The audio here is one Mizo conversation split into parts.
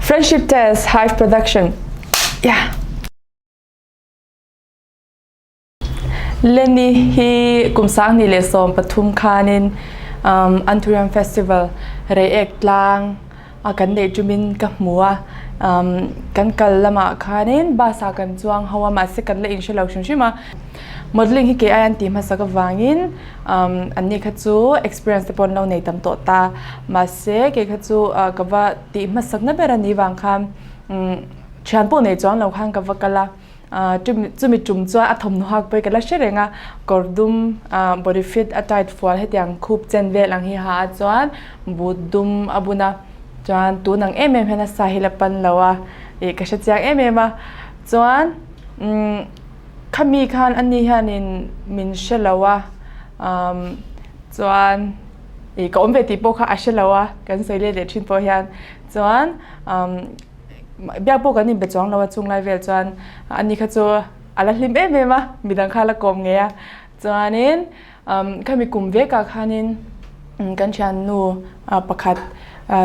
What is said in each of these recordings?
Friendship Test Hive Production Yeah. Lenny hi kum 2013 khanin um, Anthurium Festival Reiek tlang a kan neih ṭumin ka hmu a. Um, kan kal lamah khanin bus ah kan chuang ho a, mahse kan la inhre lo hrim hrim a. Modeling hi kei ai an ti hmasak avangin um, anni kha chu experience te pawh an lo nei tam tawh ta. Mahse kei kha chu uh, ka va tih hmasak na ber a nih vang khan um, ṭhian pawh nei chuang lo khan ka va kal a. Chumi tum chuan a thawmhnaw hak pawh hi ka la hre reng a, kawr dum body fit a tight fual hetiang khup chen vel ang hi ha a chuan boot dum a bun a, chuan tun ang em em hian a sa hi la pan lo a ih ka hre chiang em em a, chuan umm khami khan ani hianin min hre lo a chuan ih ka awm ve tih pawh kha a hre lo a kan sawi let leh thin pawh hian chuan umm. Biak pawh kan inbe chuang lo a, chung lai vel chuan ani kha chu a la hlim em em a, midang kha a la kawm ngei a. Chuanin khami kum vekah khanin kan thiannu pakhat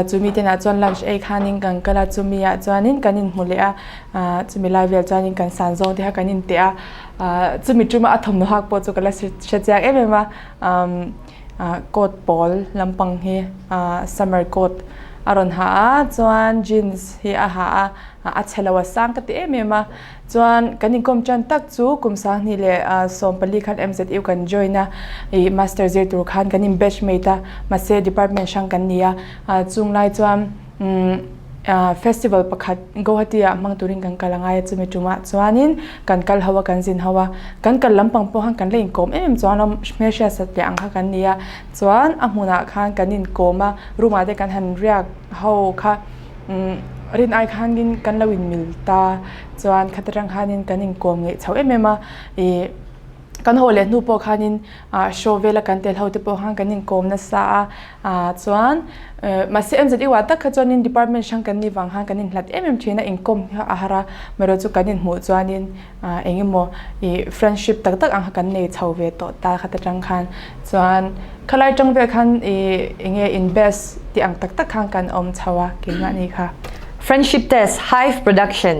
chumi tenah chuan lunch ei khanin kan kal a, chumi ah chuanin kan inhmu leh a, chumi lai vel chuanin kan san zawng te kha kan inteh a, chumi tuma a thawmhnaw hak pawh chu ka la hre chiang em em a. Coat pawl lampang hi summer coat a rawn ha a chuan jeans hi a ha a a chhe lo a sang ka ti em em a chuan kan inkawm tan tak chu kum sanghnih leh 14 khan M_Z_U kan join a ih master zir tur khan kan in batch mate a mahse department hrang kan ni a chung lai chuan umm festival pakhat Guwahati ah hmang turin kan kal angai a chumi tumah chuanin kan kal ho a kan zin ho a kan kal lampang pawh khan kan la inkawm em em chuan hmelhriat satliah ang kha kan ni a chuan a hmunah khan kan inkawm a room ah te kan han riak ho kha umm rin ai khanin kan lo inmil ta chuan khata tang khanin kan inkawm ngeih chho em em a ih kan haw leh hnu pawh khanin ah show vela kan tel ho te pawh khan kan inkawm nasa a. Ah chuan mahse MZU ah tak kha chuanin department hrang kan nih vang khan kan inhlat em em thin a, inkawm hi a har a, marawh chu kan inhmuh chuanin eng emaw ih friendship tak tak ang kha kan nei chho ve tawh ta khat atang khan chuan khalai tang vel khan ih eng nge in best tih ang tak tak khan kan awm chho a keimah ni kha. Friendship Test Hive Production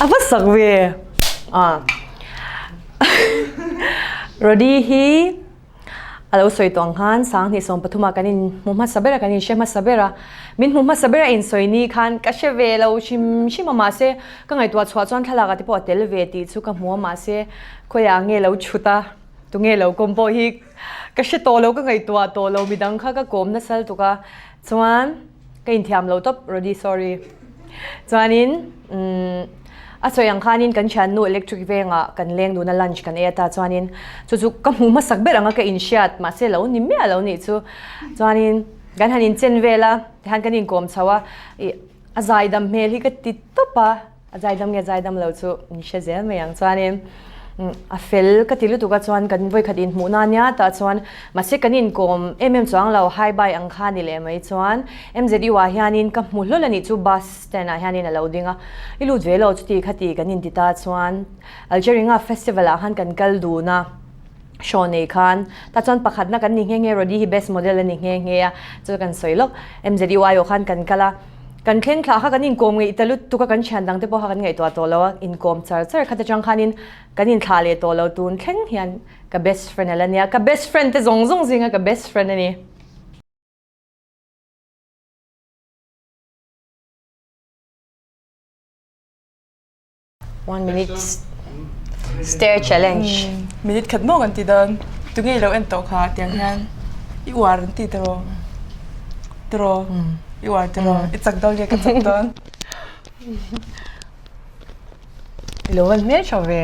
A va sak ve ah Rody hi A lo sawi tawh ang khan 2013 ah kan in hmu hmasa ber a, kan in hre hmasa ber a. Min hmu hmasa ber a in sawi ni khan ka hre ve lo hrim hrim a mahse ka ngaihtuah chhuah chuan thlalak ah te pawh a tel ve tih chu ka hmu a mahse khawiah nge lo chhut a, tunge lo kawm pawh hi ka hre tawh lo ka ngaihtuah tawh lo midang kha ka kawm nasal tuk a chuan Ka inthiam lo tawp Rody sorry. Chuanin umm a sawi ang khanin kan thiannu electric vengah kan leng dun a lunch kan ei ata chuanin chu chu ka hmu hmasak ber anga ka inhriat mahse lo ni miah lo nih chu. Chuanin kan han inchen vel a tihian kan inkawm chho a ih a zaidam hmel hi ka ti tawp a. A zaidam nge zaidam lo chu min hre zel mai ang chuanin a fel ka ti lutuk a chuan kan vawikhat inhmuh na nia tah chuan mahse kan inkawm em em chuang lo hi bye ang kha ni leh mai chuan MZU ah hianin ka hmu hlawl a nih chu bus stand ah hianin a lo ding a i lut ve lo chuti khati kan inti ta chuan Algeringa festival ah khan kan kal dun a show nei khan tah chuan pakhatna kan ni nghe nghe Rody hi best model a ni nghe nghe a chu kan sawi lawk MZU aiawh khan kan kal a. Kan thleng thlah kha kan inkawm ngeih ta lutuk a, kan thian dang te pawh kha kan ngaihtuah tawh lo a, inkawm char char khat atang khanin kan inthlah leh tawh lo tun thleng hian ka best friend a la nia, ka best friend te zawng zawng zinga ka best friend a ni. One minute stare challenge. Minute khat maw kan ti dawn. Tunge i lo en tawh kha tiang hian i uar an ti tiraw? Tiraw? I uar tiraw? I chak dawn nge ka chak dawn? I lo van hmel tha ve.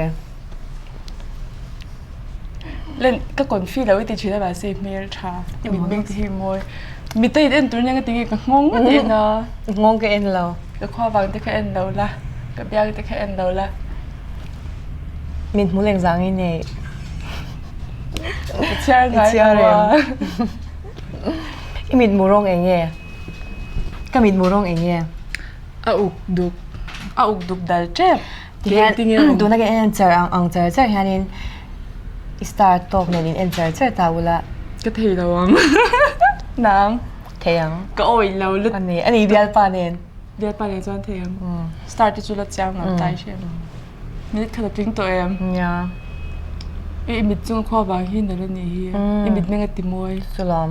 Len ka confi lo i ti thin a mahse i hmel tha. I mitmeng te hi mawi. Mite in en tur nia ka ti nge ka nghawng ngawt en a. Nghawng ka en lo. Ka khua vang te kha en lo la. Ka biang te kha en lo la. Min hmu leng zang i nei. Ka chhiar ngai lo a. I mitmu rawng eng nge? Ka mitmu rawng eng nge? A uk duk. A uk duk dal tep. Tihian tuna kan en char ang ang char char hianin i star tawk nen in en char char ta ula. Ka thei lo ang. Nang. Thei ang. Ka awih lo lut. Ani ani bialpa nen. Bialpa leh chuan thei ang. Star te chu la chiang lo tai hre. Minute khat a tling tawh em? Nia. I mit chung khua vang hi nalh a nih hi. I mit meng a ti mawi. Chulawm.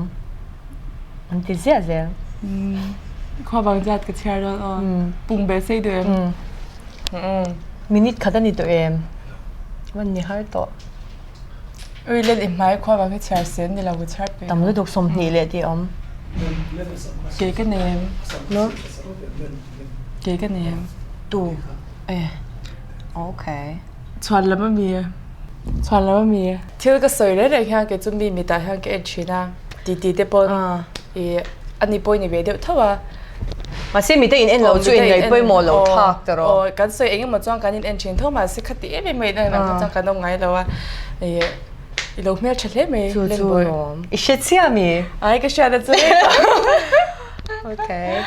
An ti ziah zel. Khua vang zat ka chhiar dawn aw. Pung bel sei duh em? Minute khat a ni tawh em? Van ni har tawh. Ui len i hmai khua vang hi chhiar sen ni lo ka chhiar pe. Tam lutuk 20 leh tih awm. Kei ka nei em? No. Kei ka nei em? Tu. Eh. Okay. Chhuan lam a mi. Chhuan lam a mi. Thil ka sawi reng reng hian kei chu mi mitah hian ka en thin a. Titi te pawn i ani pawh i ni ve deuh tho a. Mahse mite in en lo chu in ngaih pawimawh lo thlak ta rawh. Aw kan sawi eng emaw chuan kan in en thin tho mahse khati em em a in en ang kha chuan kan awm ngai lo a. I i lo hmeltha hle mai Chu chu lawm. I hre chiah mi? Ai ka hriat a chu. Okay.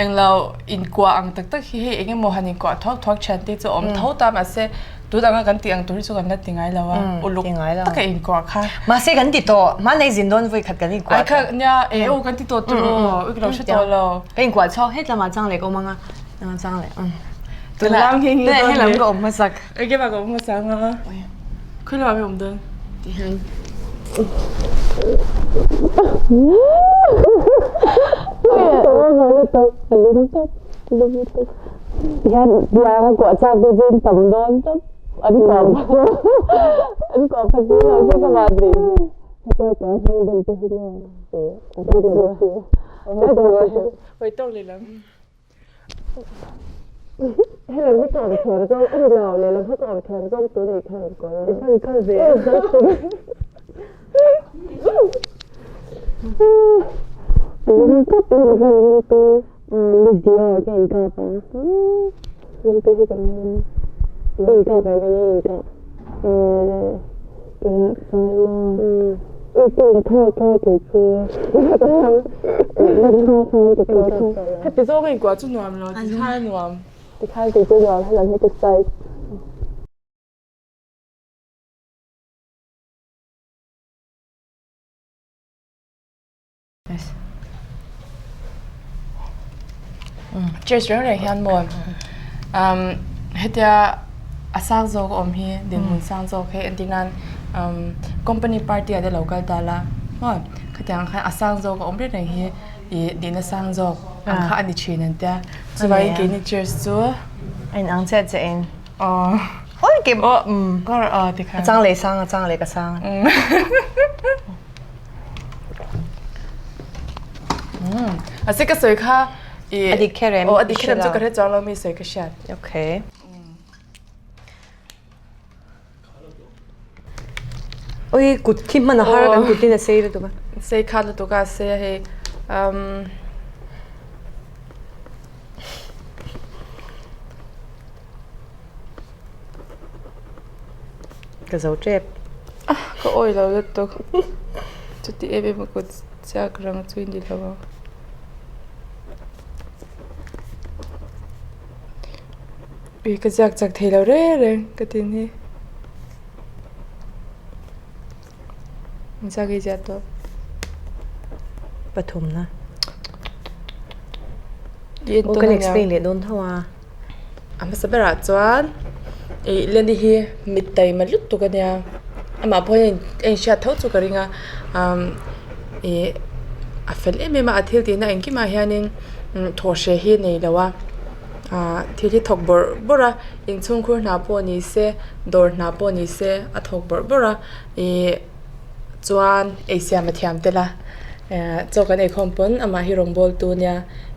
Englo inkuah ang tak tak hi hei eng emaw han inkuah thuak thuak thian te chu a awm tho ta mahse tun anga kan tih ang tur hi chu kan la ti ngai lo a uluk taka inkuah kha. Mahse kan ti tawh hmanlai zin dawn vawi khat kan inkuah tawh. Ai kha nia e aw kan ti tawh tur aw i ka lo hre tawh lo. Ka inkuah chhuak het lamah chang leh ka awm anga chang leh tunah tunah helam ka awm hmasak. Engkim ah ka awm hmasa anga khawi lamah mi awm dawn? Tihian. Tihian biang a kuah chak tu chu in tam dawn tawp an kuah an kuah phat zing lo chu ka van rih Hawi tawk lehlam. Helam hi ka awm thiam zawng a ni lo, lehlam hi ka awm thiam zawng tun nih kha rawn kawl. I hman kal ve a. Miss Dior ka inkap a, rawngte hi kan inkap em enge inkap. Heti zawng a inkuah chu nuam lo, tikhan a nuam. Tikhan kei chu nuam, helam hi ka size. Church reng reng hian maw hetia a sang zawk a awm hi dinhmun sang zawk hi entir nan company party ah te lo kal ta la maw khatiang khan a sang zawk a awm reng reng hi ih nihna sang zawk ang kha a ni thin an tia chuvangin keini church chu a inang chiah chiah in. Aw. Oi ke aw kar aw tikhan. A chang leh sang a chang leh ka sang. A si ka sawi kha i A dik kher em? Aw a dik kher em chu ka hre chuang lo mi sawi ka hriat. Okay. Oi kut khi hman a har kan kut in a sei lutuk a. Sei khat lutuk a sei a hei um Ka zo tep. Ka awi lo lutuk. Chuti em em a kut chiak rang chu i ni lo ang. Ui ka ziak chak thei lo reng reng ka tin hi. Ziak hi ziah tawh. Pathumna. Aw kan explain leh dawn tho a. A hmasa berah chuan ih Lenny hi mit taima lutuk a nia amah pawh hian a inhriat tho chu ka ring a umm ih a fel em em a a thil tihna engkimah hianin thawh hreh hi a nei lo a ah thil hi thawk bawrh bawrh a inchhungkhur hna pawh ni se dawr hna pawh ni se a thawk bawrh bawrh a ih Chuan eisiam a thiam tel a, chaw kan eikhawm pawn amah hi rawngbawltu nia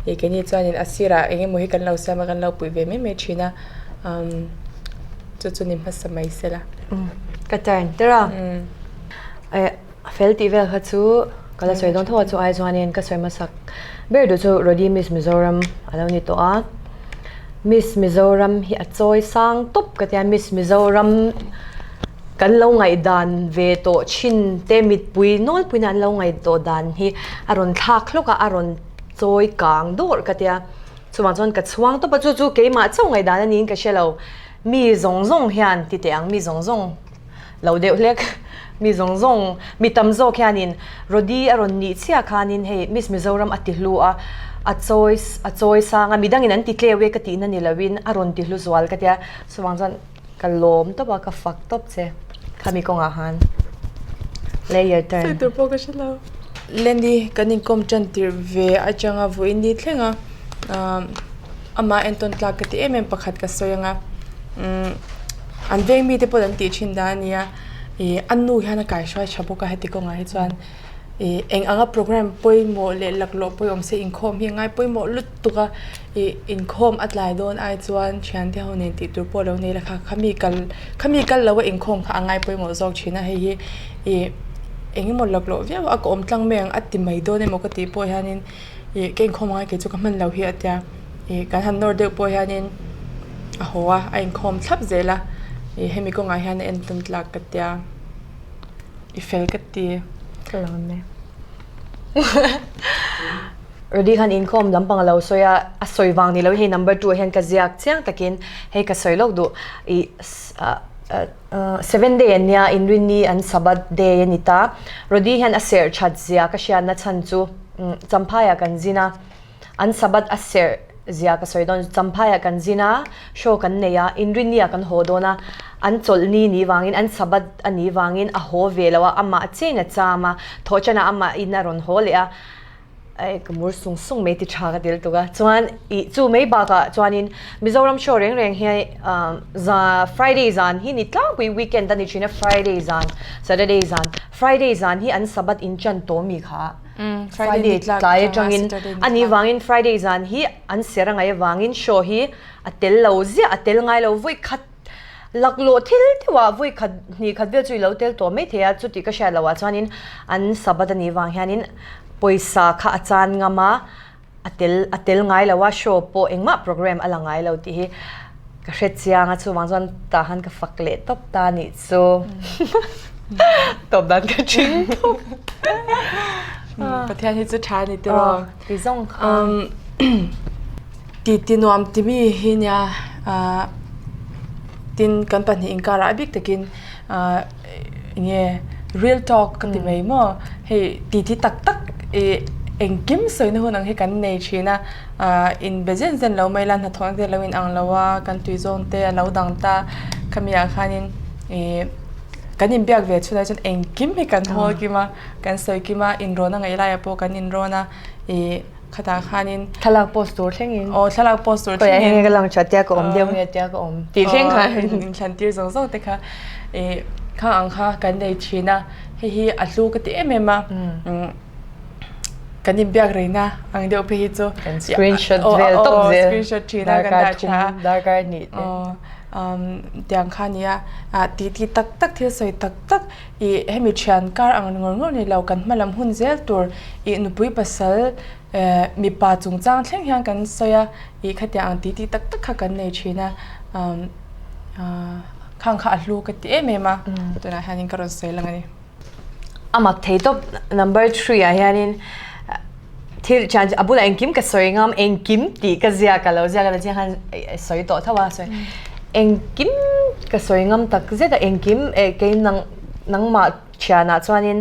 ih keini chuanin a sirah eng emaw hi kan lo siam a kan lo puih ve mai mai thin a, umm chu chu ni hmasa mai sela. Ka turn tir a, eh a fel tih vel kha chu ka la sawi dawn tho a chu ai chuanin ka sawi hmasak ber duh chu Rody Miss Mizoram a lo ni tawh a, Miss Mizoram hi a chawi sang tawp ka tia Miss Mizoram. Kan lo ngaihdan ve tawh thin te mitpui nawlpuiin an lo ngaih tawh dan hi a rawn thlak hlawk a, a rawn chawi kang dawrh ka tia. Chuvang chuan ka chhuang tawp a, chu chu keimah chauh ngaihdan a niin ka hre lo. Mi zawng zawng hian ti teh ang, mi zawng zawng lo deuh hlek. Mi zawng zawng, mi tam zawk hianin Rody a rawn nih chiah khanin hei Miss Mizoram a ti hlu a, a chawi a chawi sang a, midangin an ti tleu e ka tihna ni loin a rawn ti hlu zual ka tia, chuvang chuan ka lawm tawp a, ka fak tawp che khami kawngah khan. Lay your turn. Sawi tur pawh ka hre lo. Lenny kan inkawm tan tirh ve atanga vawiin ni thleng a, amah entawn tlak ka ti em em pakhat ka sawi ang a, an veng mite pawh an tih thin dan a nia. Ih a nu hian a kaihruai tha bawk a heti kawngah hi chuan ih eng anga program pawimawh leh laklawh pawimawh se inkhawm hi a ngai pawimawh lutuk a ih inkhawm a tlai dawn ai chuan thiante ho nen tih tur pawh lo nei la kha khami kal khami kal lo a inkhawm kha a ngai pawimawh zawk thin a hei hi ih eng emaw laklawh viau a ka awm tlang mai ang a ti mai dawn emaw ka tih pawh hianin ih ka inkhawm angai kei chu ka hman lo hi a tia. Ih kan han nawr deuh pawh hianin a haw a, a inkhawm thlap zel a, ih hemi kawngah hian a entawn tlak ka tia, i fel ka ti. Ka lo awm e. Rudy khan inkhawm lampang a lo sawi a, a sawi vang ni lo hei number 2 ah hian ka ziak chiang takin hei ka sawi lawk duh ih seven day an nia inrinni an sabbath day a ni ta. Rudy hian a serh that zia ka hriatna chhan chu Champhaiah kan zin a. An Sabbath a serh zia ka sawi dawn, Champhaiah kan zin a, show kan nei a, Inrinni ah kan haw dawn a, an chawlhni ni vangin, an Sabbath a nih vangin a haw ve lo a, amah chiahin a cham a, thawhchanah amah in a rawn haw leh a, ai ka mur sung sung mai ti tha ka til tuk a, chuan ih chu mai bakah chuanin Mizoram show reng reng hi za Friday zan hi ni tlangpui weekend a ni thin a, Friday zan, Saturday zan, Friday zan hi an Sabbath in chan tawh mi kha. Friday tlai atangin a nih vangin Friday zan hi an ser a ngaih avangin show hi a tel lo ziah a tel ngai lo vawi khat laklawh thil deuhah vawi khat hnih khat vel chu i lo tel tawh mai thei a chuti ka hriat loh ah chuanin an Sabbath a nih vang hianin pawisa kha a chan ngam a. A tel a tel ngai lo a, show pawh engmah program a la ngai lo tih hi ka hre chiang a, chuvang chuan tah khan ka fak leh tawp ta a nih chu. Tawp dan ka ṭhing tawp. Pathian hi chu ṭha a ni tiraw? Ti zawng kha. Ti ti nuam timi hi nia tin kan pahnih inkarah a bik takin Enge real talk ka ti mai maw? Hei titi tak tak ih engkim sawina hun ang hi kan nei thin a, inbe zen zen lo mai la hnathawhna te lo inang lo a, kan tui zawng te a lo dang ta khami ah khanin ih kan inbiak ve chhunah chuan engkim hi kan hawl kim a, kan sawi kim a, inrawn a ngaih laiah pawh kan inrawn a ih. Khatah khanin Thlalak post tur thlengin. Aw thlalak post tur thlengin. Khawiah heng ka lang tha tia ka awm deuh nge tia ka awm tih thleng khan. Inthlan tir zawng zawng te kha i khang ang kha kan nei thin a, hei hi a hlu ka ti em em a, kan inbiak reina ang deuh phei hi chu. Kan screenshot vel tawp zel. Screenshot thin a kan dah tha a. Darkar hnih te. Tiang kha nia tih tih tak tak thil sawi tak tak Ih hemi thian kar ang ngawr ngawr ni lo kan hma lam hun zel tur ih nupui pasal eh mipa chungchang thleng hian kan sawi a ih khatiang ang tih tih tak tak kha kan nei thin a umm khang kha a hlu ka ti em em a tunah hianin ka rawn sawi lang a ni. A mak thei tawp number 3 ah hianin Thil thian a bulah engkim ka sawi ngam engkim tih ka ziak a lo ziak a chiang khan sawi tawh tho a sawi engkim ka sawi ngam tak zet a engkim eh kei nang nangmah thianah chuanin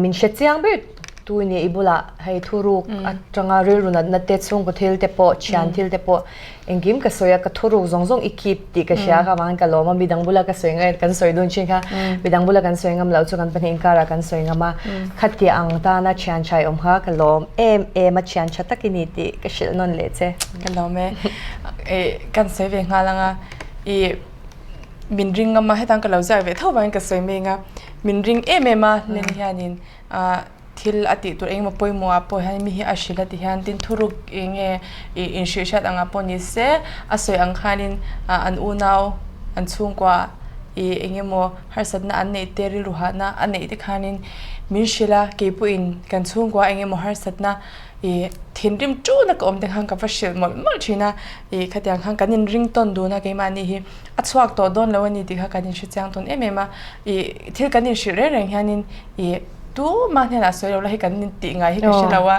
min hre chiang ber tu nia i bulah hei thuruk atanga rilru natna te chhungkaw thil te pawh thian thil te pawh Engkim ka sawi a, ka thuruk zawng zawng i keep tih ka hria kha avangin ka lawm a, midang bula ka sawi ngei kan sawi dun thin kha midang bula kan sawi ngam loh chu kan pahnih inkarah kan sawi ngam a, khatia ang tana thian tha i awm kha ka lawm em em a, thian tha tak i ni tih ka hrilh nawn leh che. Ka lawm e, ih kan sawi ve nghal ang a, ih min ring ngam a, hetang ka lo ziak ve tho vangin ka sawi mai ang a, min ring em em a, Len hianin ah. Thil a tih tur engemaw pawimawh ah pawh hian mi hi a hrilh a ti hian tin thuruk eng nge ih inhrilh hriat ang ah pawh ni se a sawi ang khanin ah an unau an chhungkua ih eng emaw harsatna an neih te rilru hahna a neih te khanin min hrilh a keipawhin kan chhungkua eng emaw harsatna ih thinrim tuna ka awm te khan ka va hrilh mawlh mawlh thin a ih khatiang khan kan inring tawn dun a keimahni hi a chhuak tawh dawn lo a ni tih kha kan inhre chiang tawn em em a ih thil kan inhrilh reng reng hianin ih Tumah hnenah sawi lo la hi kan tih ngai hi ka hre lo a.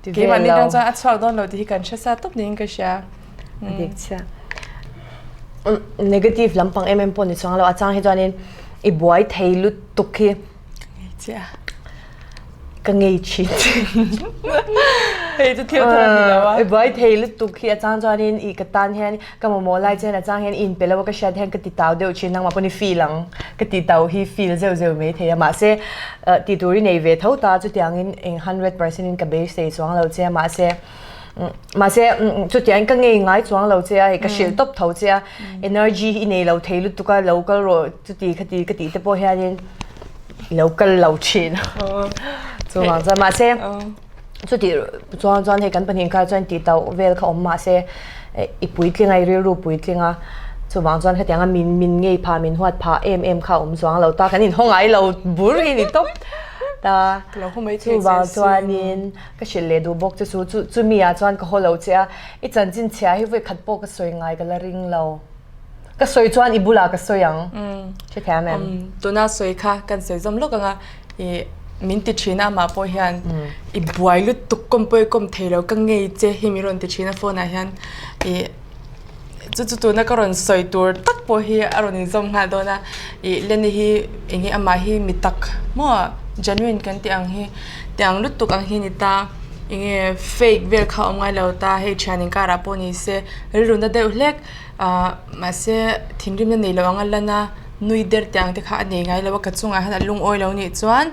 Keimah ni dang chuan a chhuak dawn lo tih hi kan hre sa tawp niin ka hria. A dik chiah. Negative lampang em em pawh ni chuang lo. A chang hi chuanin. I buai thei lutuk hi. Ka ngei chiah. Ka ngei thin. Hei chu thil thar a ni lo a. I buai thei lutuk hi a chang chuanin i ka tan hian ka mamawh lai chuan a chang hian i inpe lo a ka hriat hian ka ti tau deuh thin nangmah pawn i feel ang. Ka ti tau hi feel zeuh zeuh mai thei a mahse tih tur i nei ve tho ta chutiangin eng 100% in ka beisei chuang lo che a mahse Mahse, chutiangin ka ngei ngai chuang lo che a, hei ka hrilh tawp tho che a, energy hi i nei lo thei lutuk a, lo kal rawh chuti khati ka tih te pawh hianin i lo kal lo thin chuvang chuan mahse chuti chuan chuan hei kan pahnih kha chuan tih tauh vel kha awm mahse i puitling a i rilru puitling a chuvang chuan hetianga min min ngei phah min huat phah em em kha a awm chuang lo ta kan inhaw ngai lo bur hi ni tawp ta chuvang chuanin. Ka hrilh leh duh bawk che chu, chu chumi ah chuan ka haw lo che a, i chanchin chhia hi vawi khat pawh ka sawi ngai ka la ring lo. Ka sawi chuan i bulah ka sawi ang. Hrethiam em? Tuna sawi kha kan sawi zawm lawk ang a, i min ti thin a amah pawh hian i buai lutuk kawm pawh i kawm thei lo ka ngei che hi min rawn ti thin a phone ah hian i Chu chu tuna ka rawn sawi tur tak pawh hi a rawn inzawm nghal dawn a, ih Lenny hi eng nge amah hi mi tak maw genuine kan tih ang hi tih ang lutuk ang hi a ni ta, eng nge fake vel kha a awm ngai lo ta, hei thian inkarah pawh ni se rilru na deuh hlek ah mahse thinrimna nei lo ang a lan a, nui der tih ang te kha a nei ngai lo a, ka chungah hian a lungawi lo nih chuan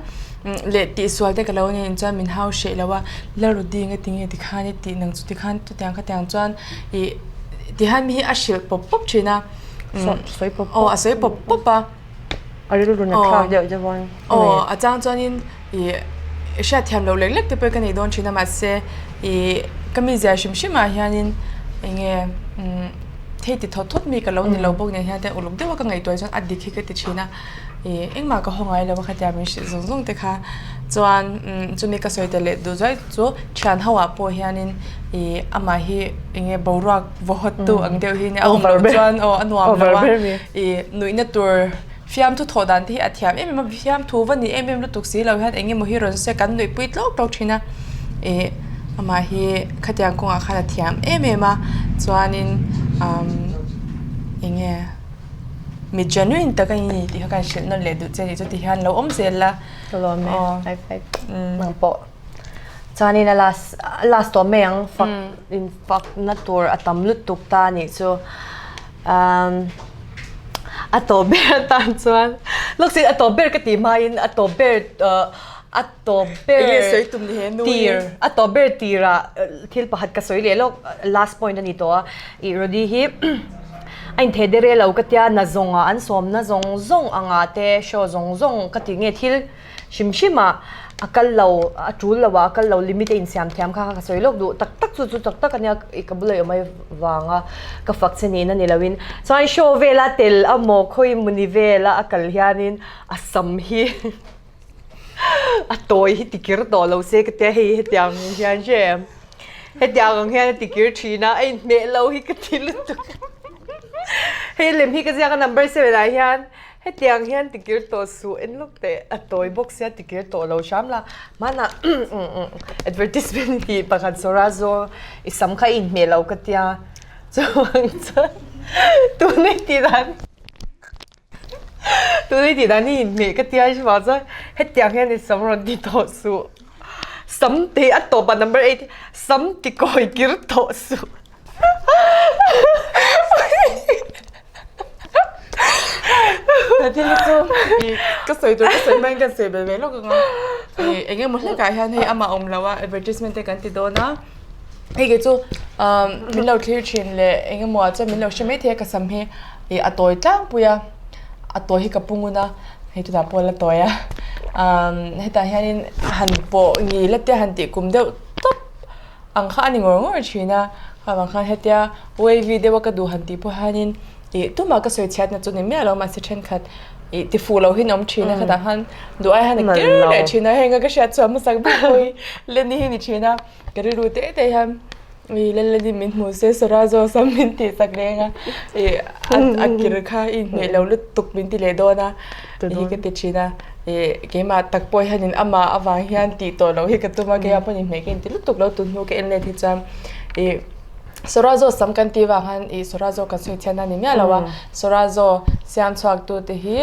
leh tihsual te ka lo nei chuan min hau hreh lo a, Lalrudi nge tinge tikhan i tih nang chu tikhan chutiang khatiang chuan. Ih tihian mi hi a hrilh pawp pawp thin a. Sawi pawp pawp. Aw a sawi pawp pawp a. A rilru na thlak deuh deuh a. Aw a chang chuanin ih hriatthiam loh lek lek te pawh ka nei dawn thin a mahse ih ka mizia hrim hrim ah hianin eng nge umm thei ti thawt thawt mi ka lo ni lo bawk nen hian te uluk deuh a ka ngaihtuah chuan a dik hi ka ti thin a. Ih engmah ka haw ngai lo a khatia min hrilh zawng zawng te kha chuan umm chumi ka sawi tel leh duh zuai chu thian ho ah pawh hianin ih amah hi eng nge boruak vaw hawt tu ang deuh hi nia a awm loh chuan aw a nuam lo a ih nuihna tur fiamthu thawh dan te hi a thiam em em a fiamthu va ni em em lutuk si lo hian eng emaw hi rawn se kan nuihpui tlawk tlawk thin a ih amah hi khatiang kawngah khan a thiam em em a chuanin umm eng nge. Mi genuine tak a ni tih kha kan hrilh nawn leh duh che ni chu ti hian lo awm zel la. Ka lawm e. High five. Nang pawh. Chuanin a last last tawh mai ang fak in fak na tur a tam lutuk ta nih chu. Um a tawp ber atan chuan lawk sin a tawp ber ka tih hmain a tawp ber a tawp ber tir a tawp ber tirah thil pakhat ka sawi leh lawk last point a ni tawh a ih Rody hi a intheh der rel lo ka tia na zawng ah an sawm na zawng zawng anga te show zawng zawng ka tih nge thil hrim hrim ah a kal lo a tul lo ah a kal lo limit a insiam thiam kha ka sawi lawk duh tak tak chu chu tak tak a nia ih ka bula i awm avanga ka fak che niin a ni lo in chuan show vela tel amaw khawi mawni vela a kal hianin a sam hi. A tawi hi tikir tawh lo se ka tia hei hetiang ang hian hre em hetiang ang hian a tikir thin a a inhmeh lo hi ka ti lutuk hei lem hi ka ziak a number seven ah hian hetiang hian tikir tawh suh en lawk teh a tawi bawk sia tikir tawh lo hram la hmanah advertisement tih pakhat sawra zawng i sam kha i inhmeh lo ka tia chuan chuan tuna i tih dan. Tuni tih dan hi inhmeh ka tia hriat chuan hetiang hian i sam rawn ti tawh suh. Sam tih a tawp a number eight hi sam ti kawi kir tawh suh. He thil hi chu ka sawi tur ka sawi hmain ka sawi ve ve lawk ang a. Eng emaw hlekah hian hei amah awm lo a advertisement te kan ti dawn a. Hei kei chu min lo thlir thin leh eng emaw ah chuan min lo hre mai thei a ka sam hi ih a tawi tlangpui a a tawi hi ka pu ngun a hei tunah pawh a la tawi a hetah hianin han pawh ngil a te han tih kum deuh tawp ang kha a ni ngawr ngawr thin a avang khan hetia wavy deuh a ka duh han tih pawh hianin ih tumah ka sawi chhiatna chu ni miah lo mahse thenkhat ih ti fuh lo hi an awm thin a khatah khan duh ai han a kir leh thin a heng a ka hriat chhuah hmasak ber pawh hi Lenny hi ni thin a. Ka rilru te te hian i Lalani min hmu se Sawrazo sam min tih sak reng a i a kir kha i inhmeh lo lutuk min ti leh dawn a i ka ti thin a i keimah tak pawh hianin amah avang hian tih tawh loh hi ka tum a keimah pawhin inhmeh ka inti lutuk lo tun hnu ka en let hi chuan i. Sorazo sam kan tih vang khan ih Sorazo kan sawi chhiatna a ni miah lo a, Sorazo siam chhuak tu te hi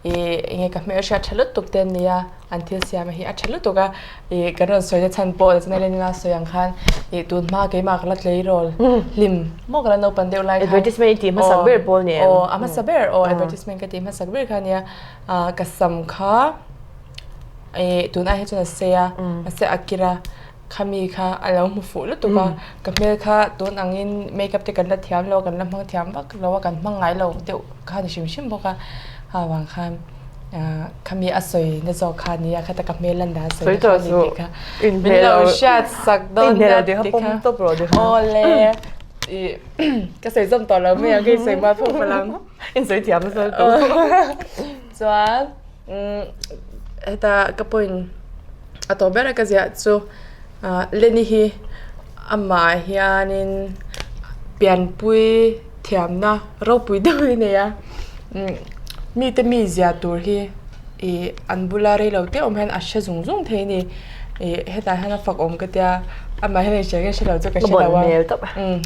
ih enge ka hmelhriat tha lutuk te an ni a, an thil siam hi a tha lutuk a, ih kan rawn sawi na chhan pawh Chennai Lenina sawi ang khan ih tun hma keimah ka la tleirawl hlim maw ka la naupan deuh lai khan Advertisement i tih hmasak ber pawl ni em? Aw a hmasa ber aw advertisement ka tih hmasak ber kha a nia, ah ka sam kha ih tun ai hi chuan a sei a, a sei a kir a. Khami kha a lo hmu fuh lutuk a, ka hmel kha tun angin makeup te kan la thiam lo a, kan la hmang thiam vak lo a, kan hmang ngai lo deuh kha ni hrim hrim bawk a, ha vang khan khami a sawi na zawk kha nia khata ka hmel lan dan sawi na kha ni tih kha min lo hriat sak dawn nia tih kha awle ih ka sawi zawm tawh lo mai ang ka insawi mual phawk palh ang. Insawi thiam nasa lutuk. Chuan heta ka point a tawp ber a ka ziah chu Lenny hi amah hianin pianpui thiamna ropui deuh hi a nei a mite mi zia tur hi ih an bula rei lo te awm hian a hre zung zung thei a ni ih hetah hian a fak awm ka tia amah hian inhria nge hre lo chu ka hre lo a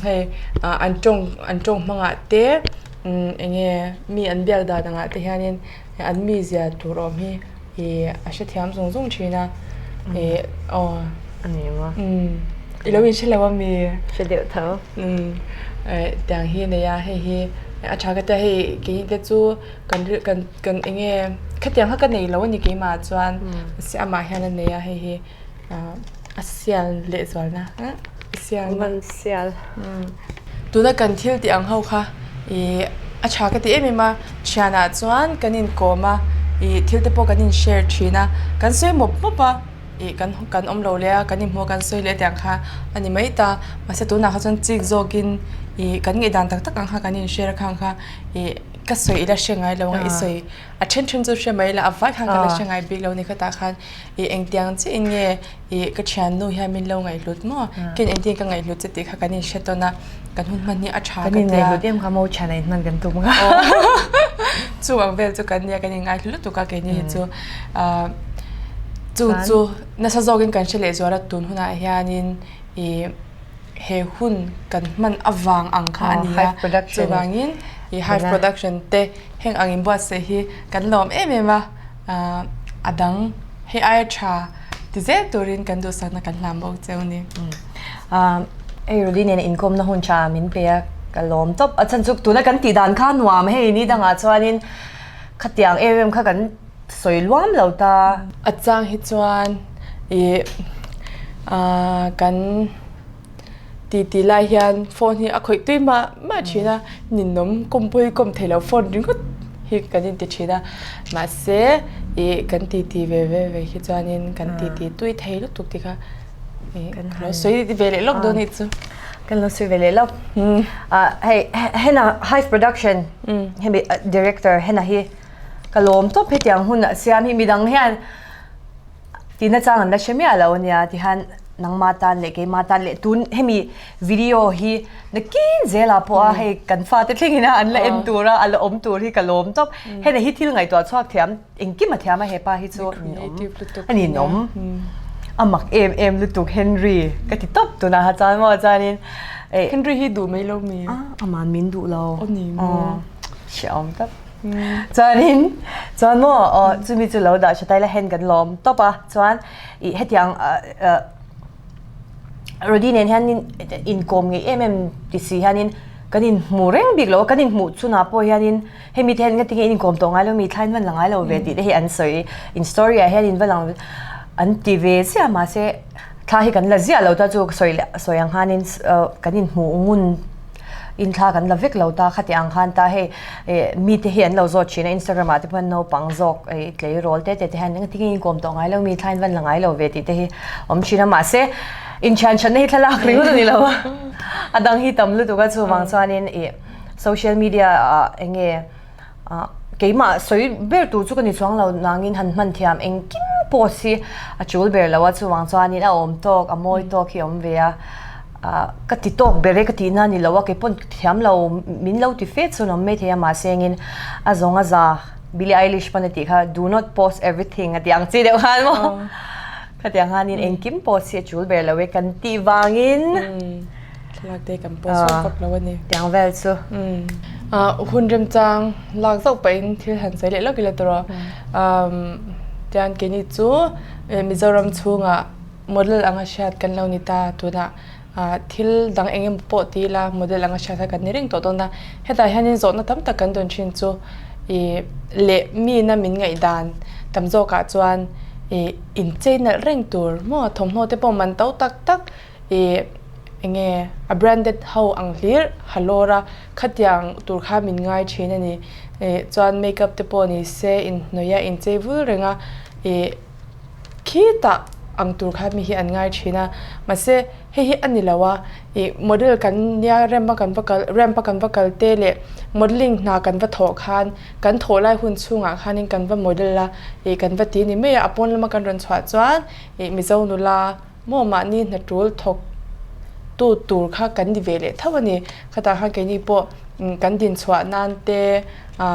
hei an tawng an tawng hmangah te eng nge mi an biak dan angah te hianin an mizia tur awm hi ih a hrethiam zung zung thin a ih aw a ni maw umm i lo inhre lo ami hre deuh tho umm eh tiang hi a nei a hei hi a tha ka tia hei keini te chu kan rilh kan kan eng nge khatiang kha ka nei lo a ni keimah chuan mahse amah hian a nei a hei hi a sial lehzualna sial man sial tuna kan thil tih ang ho kha ih a tha ka ti em em a thianah chuan kan inkawm a ih thil te pawh kan in share thin a kan sawi mawp mawp a ih kan kan awm lo leh a kan inhmuh a kan sawi leh tiang kha a ni mai ta mahse tunah kha chuan chik zawkin ih kan ngaihdan tak tak ang kha kan in share a khang kha ih ka sawi ila hre ngai lo ang i sawi a then then chu hre mai la a vai khan ka la hre ngai bik lo a ni khatah khan ih engtiang chiah in nge Ih, ka thiannu hian min lo ngaihhlut maw? Ken engtin ka ngaihhlut che tih kha kan inhre tawn a, kan hun hman hi a tha ka Kan tia. inngaihhlut em kha maw thian a inhman kan tum kha. Chung ang vel chu kan nia, kan inngaihhlut lutuk a keini hi chu. Ah, chu chu nasa zawkin kan hre leh zual a, tun hunah hianin ih he hun kan hman avang ang kha a ni a, chuvangin ih Hive Production te heng ang inbuatsaih hi kan lawm em em a, ah a dang hei aia tha Ti zel turin kan duhsakna kan hlam bawk cheu ni. Hei Rudy nena inkawmna hun tha min pe a, ka lawm tawp. A chhan chu tuna kan tih dan kha nuam hei ni dangah chuanin khatiang em em kha kan sawi luam lo ta. A chang hi chuan ih kan Ti ti lai hian phone hi a khawih tui mah mah thin a, ninawm kawmpui kawm thei lo phone ringawt hi kan inti thin a, mahse ih kan ti ti ve ve ve hi chuanin kan ti ti tui thei lutuk tih kha ih ka lo sawi ve leh lawk dawn anih chu. Kan lo sawi ve leh lawk. Ah hei hena Hive Production hemi director hena hi ka lawm tawp hetiang hun a siam hi midang hian Tihna chang an la hre miah lo ania tihian nangma tan leh keima tan leh tun hemi video hi nakin zelah pawh a hei kan fate thlengin a an la en tur a a la awm tur hi ka lawm tawp hei hi thil ngaihtuah chhuak thiam engkim a thiam a hepa hi chu a ninawm a mak em em lutuk Henry ka ti tawp tunah ha chuan maw chuanin Henry hi duh mai lo mi aman min duh lo hreawm tawp. Chuanin chuan maw aw chumi chu lo dah tha ta ila hen kan lawm tawp a chuan ih hetiang Rody nen hianin inkawm ngei em em ti si hianin kan inhmu reng bik lo a kan inhmuh chhunah pawh hianin hemi te hian ngatinge in inkawm tawh ngai lo mi thlain va la ngai lo ve tih te hi an sawi in story ah hian in va lang an ti ve chiah mahse thla hi kan la ziah lo ta chu sawi leh sawi ang khanin kan inhmuh ngun In thla kan la vek lo ta khati ang khan ta hei eh mite hi an lo zawt thin a Instagram ah te pawh hian naupang zawk eh tleirawl te te te hian engtin nge in kawm tawh ngai lo mi thla in van la ngai lo ve tih te hi awm thin a mahse inthian thatna hi thlalak ringawt a ni lo a a dang hi tam lutuk a chuvang chuanin ih social media ah eng nge Keimah sawi ber tur chu ka ni chuang lo nangin han hman thiam engkim post hi a tul ber lo a chuvang chuanin a awm tawk a mawi tawk hi a awm ve a ka ti tawk ber e ka tihna a ni lo a keipawn thiam lo min lo ti fe chu an awm maithei a mahse engin a zawng a za Billie Eilish pawn a tih kha do not post everything a tih ang chi deuh khan maw khatiang khanin engkim post hi a tul ber lo e kan tih vangin. Thlalak te kan post vak vak lo a ni. Tiang vel chu. Hun remchang lak zauh pahin thil han sawi leh lawk ila tawh. Tian keini chu Mizoram chhungah model anga hriat kan lo ni ta tunah thil dang eng emaw pawh ti ila model anga hriat kha kan ni reng tawh dawn a. Hetah hianin zawhna tam tak kan dawn thin chu ih leh mina min ngaihdan tam zawkah chuan ih inchei nalh reng tur maw thawmhnaw te pawh man to tak tak ih enge a branded ho ang hlir ha lawr a khatiang tur kha min ngai thin a ni ih chuan makeup te pawh ni se inhnawih a inchei vul reng a ih khitah ang tur kha mi hi an ngai thin a mahse hei hi a ni lo a ih model kan nia ramp a kan va kal ramp a kan va kal te leh modelling hna kan va thawh khan kan thawh lai hun chhungah khanin kan va model a ih kan va ti ni mai a a pawn lama kan rawn chhuah chuan ih mizo nula Maw mahni hna tul thawk tu tur kha kan ni ve leh tho a ni. Khatah khan keini pawh kan dinchhuah nan te,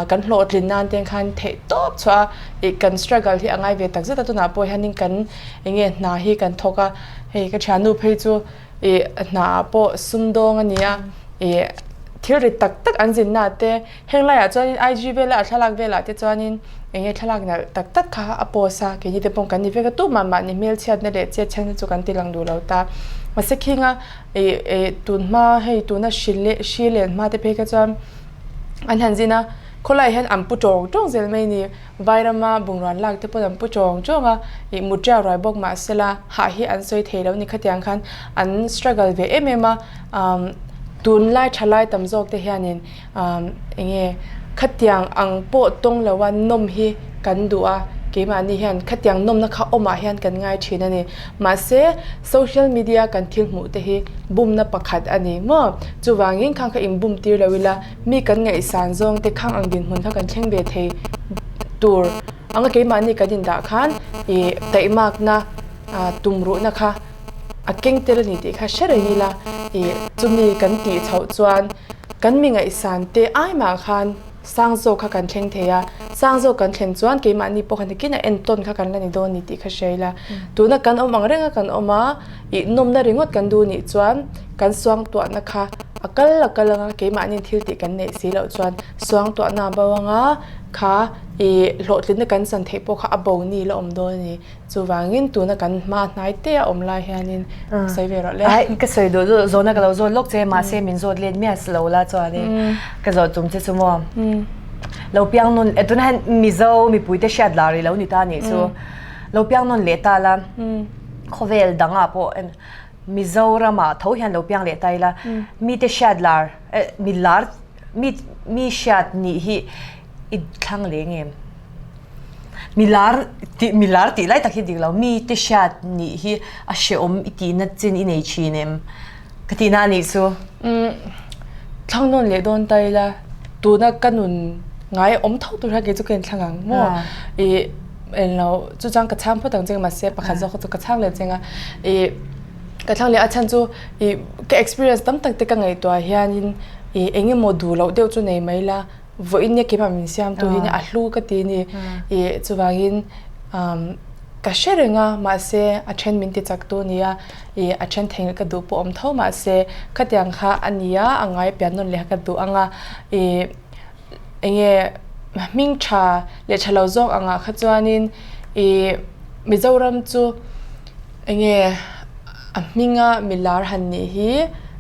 kan hlawhtlin nan te khan theih tawp chhuah a, ih kan struggle hi a ngai ve tak zet a. Tunah pawh hianin kan eng nge hna hi kan thawk a, hei ka thiannu phei chu ih hna ah pawh sumdawng a ni a, ih thil rit tak tak an zin na te, Heng laiah chuanin IG vela a thlalak velah te chuanin eng nge thlalak nalh tak tak kha a post a, keini te pawh kan ni vek a, tumah mahni hmelchhiatna leh chetchhiatna chu kan ti lang duh lo ta. Mahse khinga ih ih tun hma hei tuna hri leh hri len hma te phei kha chuan an han zin a, khawlaiah hian an pu tawng tawng zel mai a ni. Vairama bungrawn lak te pawh an pu tawng tawng a, ih mutria ruai bawk mahsela hah hi an sawi thei lo a ni. Khatiang khan an struggle ve em em a, tunlai thalai tam zawk te hianin Eng nge khatiang ang pawh tawng loa nawm hi kan duh a, keimahni hian khatiang nawmna kha awmah hian kan ngai thin a ni. Mahse, social media kan thil hmuh te hi bumna pakhat a ni maw? Chuvangin khang kha inbum tir lo ila, mi kan ngaihsan zawng te khang ang dinhmun kha kan thleng ve thei tur anga keimahni kan indah khan ih taihmakna tumruhna kha a keng tel a ni tih kha hre reng ila, ih chumi kan tih chhoh chuan Kan mi ngaihsan te ai mah khan sang zawk kha kan thleng thei a, sang zawk kan thlen chuan keimahni pawh khan nikin a entawn kha kan la ni dawn ni tih kha hria ila. Tuna kan awm ang renga kan awm a, ih nawmna ringawt kan duh nih chuan kan suangtuahna kha a kal a kal anga keimahniin thil tih kan neih si loh chuan suangtuahna a bo anga kha ih hlawhtlinna kan chan theih pawh kha a bo ni la awm dawn a ni. Chuvangin tuna kan hma hnai te a awm lai hianin sawi ve rawh le. Ai ka sawi duh duh zawhna ka lo zawt lawk che mahse min zawt let miah si lo la chuanin ka zawh tum che chu maw. Lo piang nawn eh tunah hian Mizo mipui te hriat lar i lo ni ta nih chu. Lo piang nawn leh ta la khawvel dangah pawh Mizoramah tho hian lo piang leh ta ila mite hriat lar eh mi lar mi mi hriat nih hi i thlang leh ngem. Mi lar tih mi lar tih lai tak hi dik lo mi te hriat nih hi a hrehawm i tihna chin i nei thin em ka tihna a nih chu. Thlang nawn leh dawn ta ila tuna ka nun ngai awm tho tur hian kei chu ka inthlang ang maw ih englo chu chuan ka chhang phawt ang che mahse pakhat zawk kha chu ka chhang leh cheng a ih ka thlang leh a chhan chu ih ka experience tam tak te ka ngaihtuah hianin ih eng emaw duh loh deuh chu nei mai ila Vawiin nia keimah min siamtu hi a hlu ka ti ni. I chuvangin ka hre reng a, mahse a then min ti chak tu nia, i a then thei ka duh pawh awm tho mahse khatiang kha a nia a ngai pian nawn leh kha ka duh ang a, i enge hming tha leh tha lo zawk angah kha chuanin i Mizoram chu enge a hminga milar han nih hi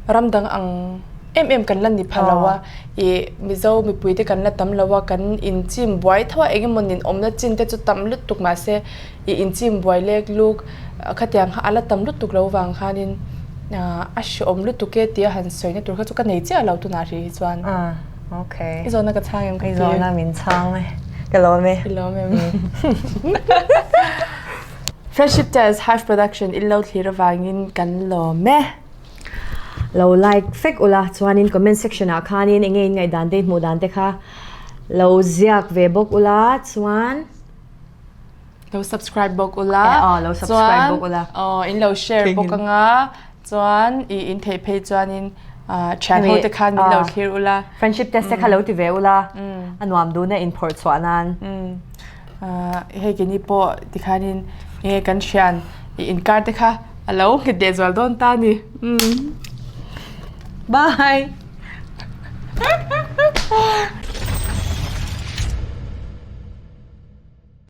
ram dang ang em em kan la ni pha lo a ih Mizo mipui te kan la tam lo a kan inchim buai tho a eng emaw nin awmna chin te chu tam lutuk mahse ih inchim buai lek luk khatiang kha a la tam lutuk lo vang khanin a hreawm lutuk e tia han sawina tur kha chu ka nei chiah lo tunah ri hi chuan Okay. I zawhna ka chhang em ka ti. I zawhna min chhang e. Ka lawm e. I lawm em. Friendship Test Hive Production in lo thlir avangin kan lawm e. Lo like fek ula chuanin comment section ah khanin enge in ngaihdan te in hmuh dan te kha lo ziak ve bawk ula chuan Lo subscribe bawk ula aw lo subscribe bawk ula aw in lo share bawk anga chuan i in theih phei chuanin thian ho te khan min lo thlir ula Friendship test te kha lo ti ve ula a nuam dun a in phawrh chhuah nan. Hei keini pawh tikhanin enge kan thian i inkar te kha a lo nghet lehzual dawn ta a ni. Bye!